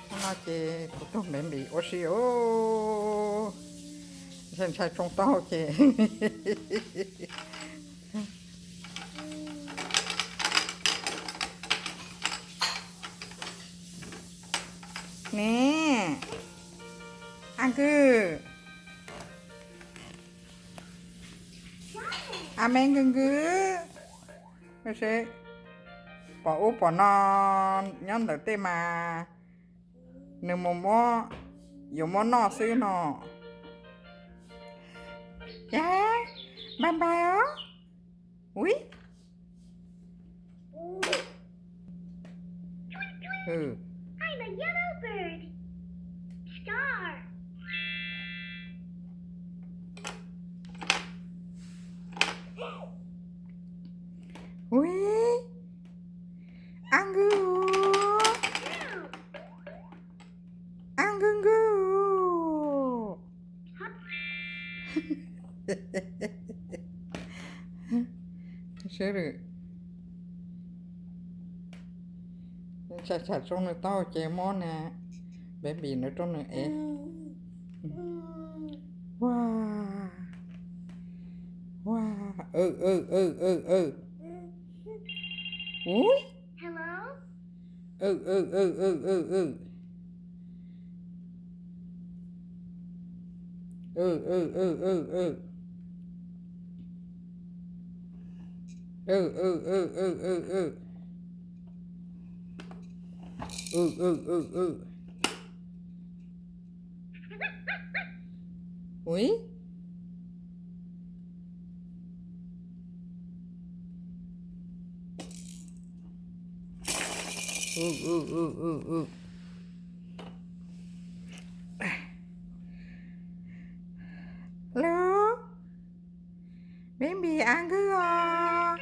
Hnub no ces kuv tug baby ua si os, ntshai ntshai tsoo taub hau ces. Ne, a nkws, a me nkws nkws, pom ub pom no nyob ntawm tej mas nws mus muab, yuav muab noj xwb no. Cas npais npais os. Ui. Ui, a nkws, a nkws nkws. Sab lwm, tsham tsham tsoo nws taub hau ces muab na, baby nws rau nws ev. Ua, ua, u, u, u, u, u. Ui. Ui. Lub, baby a nkws os.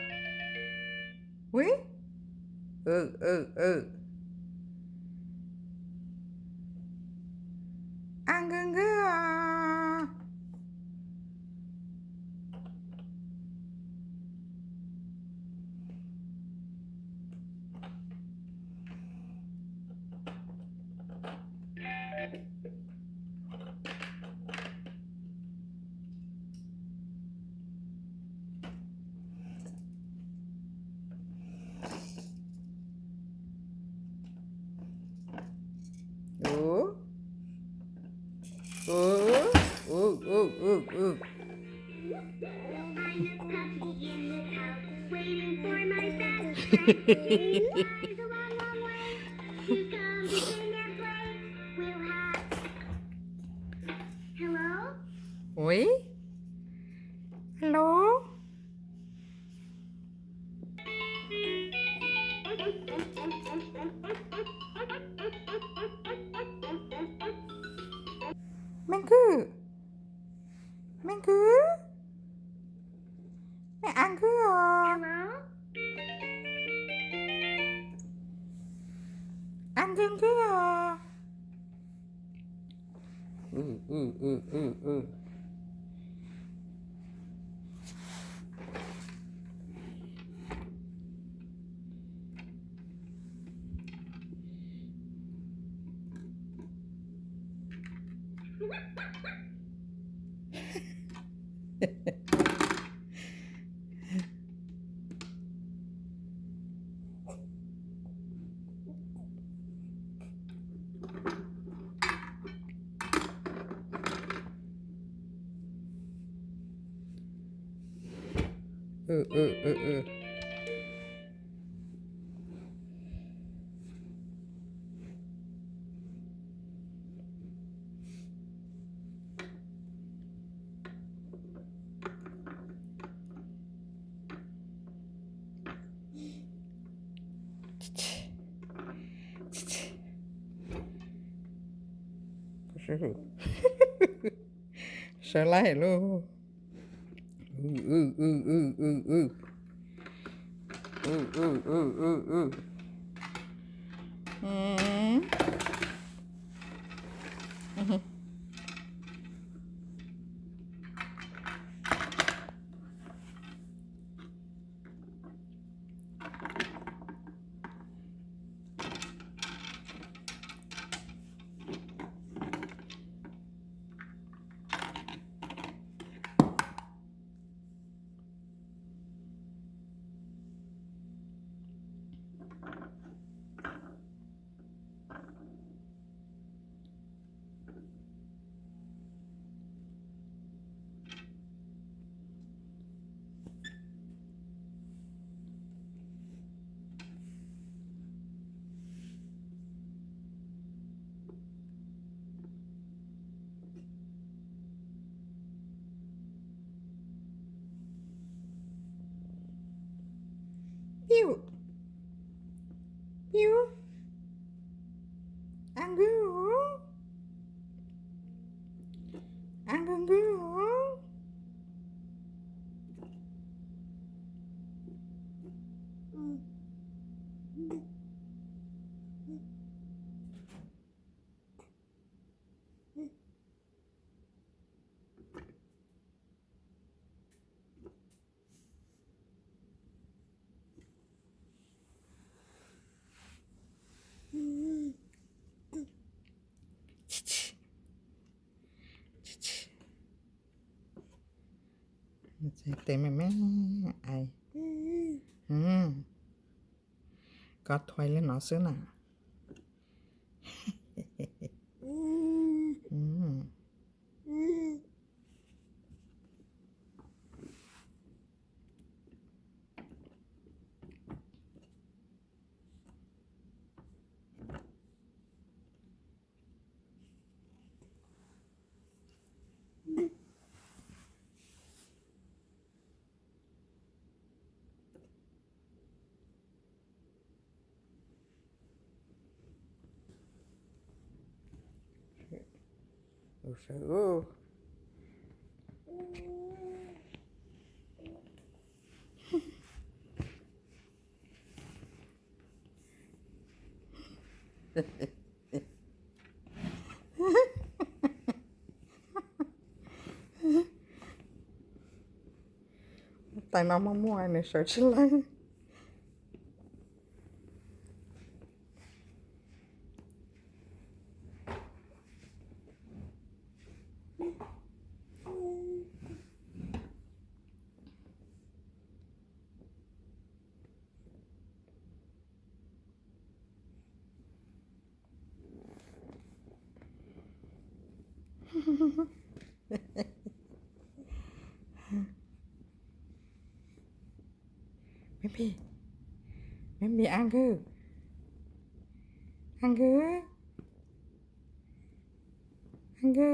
Ui, a nkws nkws os. Ui, hello. Me nkws, me nkws, me a nkws os. A nkws nkws os. Sawv laij lauj. Piu, piu, a nkw, a nkw nkw. Tes me me, ai, koj thuais li no xwb na. Tais no muaj muaj nws sawv tsis leej. Baby, baby, a nkw, a nkw, a nkw.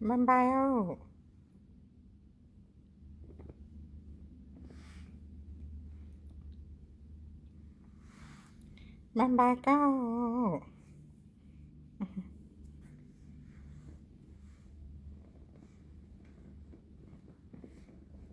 Npaj npais os. Npaj npais koj.